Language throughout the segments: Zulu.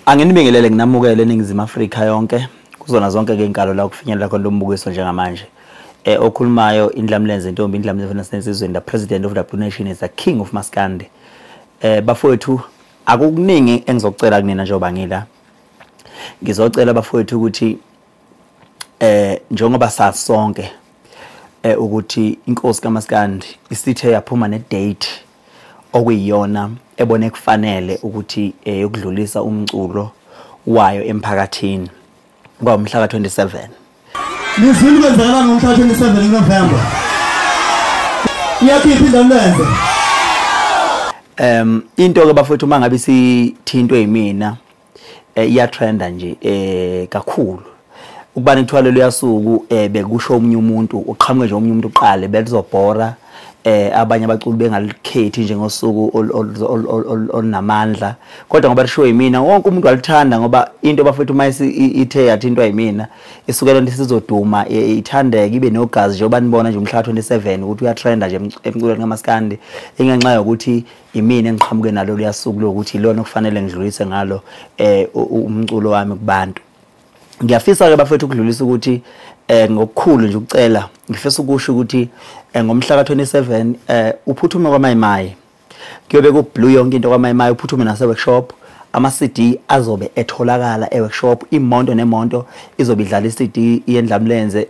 Anginibingelele nginamukele eNingizimu Afrika yonke kuzona zonke ke inkalo la kufinyelela khona lombukiso njengamanje. Okhulumayo Indlamlenze Ntombi Indlamlenze Sensizweni, the president of the Blue Nation, is the king of Maskandi. Bafowethu, akukuningi engizocela kunina njengoba ngila. Ngizocela bafowethu ukuthi njengoba sasonke ukuthi inkosi kaMaskandi isithe yaphuma ne date okuyiyona ebone kufanele ukuthi yokudlulisa umculo wayo emphakathini kwamhla ka27. Nizwile kwenzakala ngomhla 27 November. Iyakhipha Indlamlenze. Into ke bafowethu uma ngabe sithintwe yimina iyatrenda nje kakhulu. Ukubani kuthiwa lelo yasuku bekusho omunye umuntu uqhamuke nje omunye umuntu uqale belizobhora abanye abaculi bengalikhethi njengosuku olunamandla, kodwa ngoba lishiwo yimina wonke umuntu walithanda, ngoba into bafethu uma ithe yathintwa yimina isukela into isizoduma ithandeke ibe nogazi njengoba nibona nje umhla 27 ukuthi uyatrenda nje emculweni kaMaskandi, ingenxa yokuthi imina engiqhamuke nalo liyasuku lokuthi ilona okufanele ngidlulise ngalo umculo wami kubantu. Ngiyafisa ke bafethu ukudlulisa ukuthi ngokukhulu nje ukucela, ngifisa ukusho ukuthi ngomhla ka27 uphuthume kwaMayimayi, kuyobe ku blue yonke into kwaMayimayi, uphuthume nase workshop, ama CD azobe etholakala e workshop, imonto nemonto izobe idlala iCD yeNdlamlenze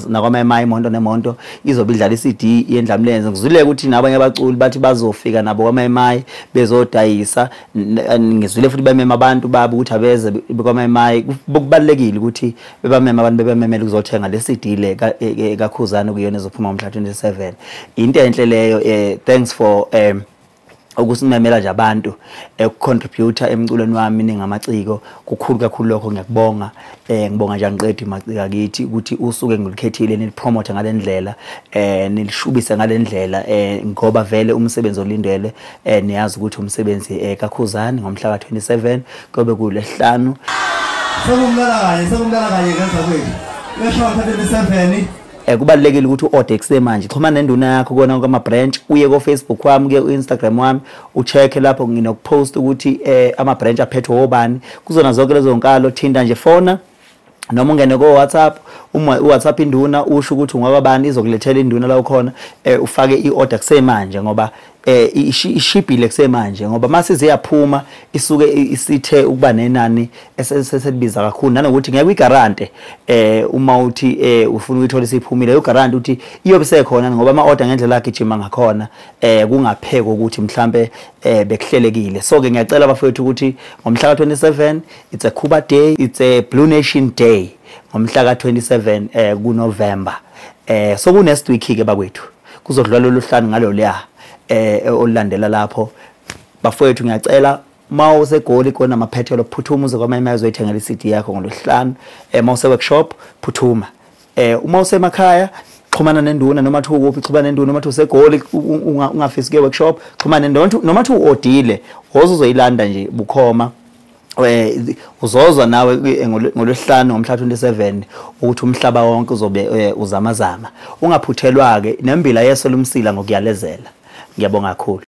nakwaMayimayi, imonto nemonto izobe idlala iCD yeNdlamlenze. Ngizwile ukuthi nabanye abaculi bathi bazofika nabo kwaMayimayi bezodayisa, ngizwile futhi bemema abantu babo ukuthi abeze kwaMayimayi. Kubalekile ukuthi bebamema abantu bebememela ukuzothenga le CD le kaKhuzani kuyona ezophuma ngomhla 27. Into enhle leyo, thanks for ukusimemela nje abantu ukucontributor emculweni wami ningamaciko, kukhulu kakhulu lokho, ngiyakubonga. Ngibonga nje angiqedi macika kithi ukuthi usuke ngilikhethile nilipromote ngalendlela, nilishubise ngalendlela, ngoba vele umsebenzi olindele niyazi ukuthi umsebenzi kaKhuzani ngomhla ka27 kuyobe kulesihlanu. Sekumlala kanye ngenza kwethu. Yesho 27. Kubalekile ukuthi uorder kusemanje, xhumana nenduna yakho kona kwama branch, uye ko Facebook wami, uye ku Instagram wami, ucheck lapho nginokupost ukuthi ama branch aphethwe obani kuzona zonke lezo nkalo. Thinta nje fona noma ungene ko WhatsApp, uma uWhatsApp induna usho ukuthi ungakabani, izokulethela induna la ukhona, ufake iorder kusemanje ngoba ishibhile kusemanje, ngoba mase iyaphuma isuke isithe ukuba nenani eselibiza kakhulu, nanokuthi ngeke uyigarante uma uthi ufuna ukuyithola isiphumile, uyigarante ukuthi iyobe sekhona ngoba ama order ngendlela agijima ngakhona kungapheko ukuthi mhlambe bekuhlelekile. So ke ngiyacela bafowethu ukuthi ngomhla ka27 it's a Khuba Day, it's a Blue Nation Day ngomhla ka27 kuNovember. So ku next week ke bakwethu kuzodlula lolu hlanu ngalo leya olulandela lapho. Bafowethu ngiyacela uma useGoli kona amaphethelo, phuthuma uze kwaMayimayi uzoyithengela iCD yakho ngolwesihlanu. Uma use workshop phuthuma, uma usemakhaya xhumana nenduna, noma thi ukuphi xhumana nenduna, noma thi useGoli ungafisi ke workshop xhumana nenduna, noma thi uodile woza uzoyilanda nje bukhoma. Uzozwa nawe ngolwesihlanu ngomhla 27 ukuthi umhlaba wonke uzobe uzamazama. Ungaphuthelwa ke nembila yeso lumsila ngokuyalezela. Ngiyabonga kakhulu.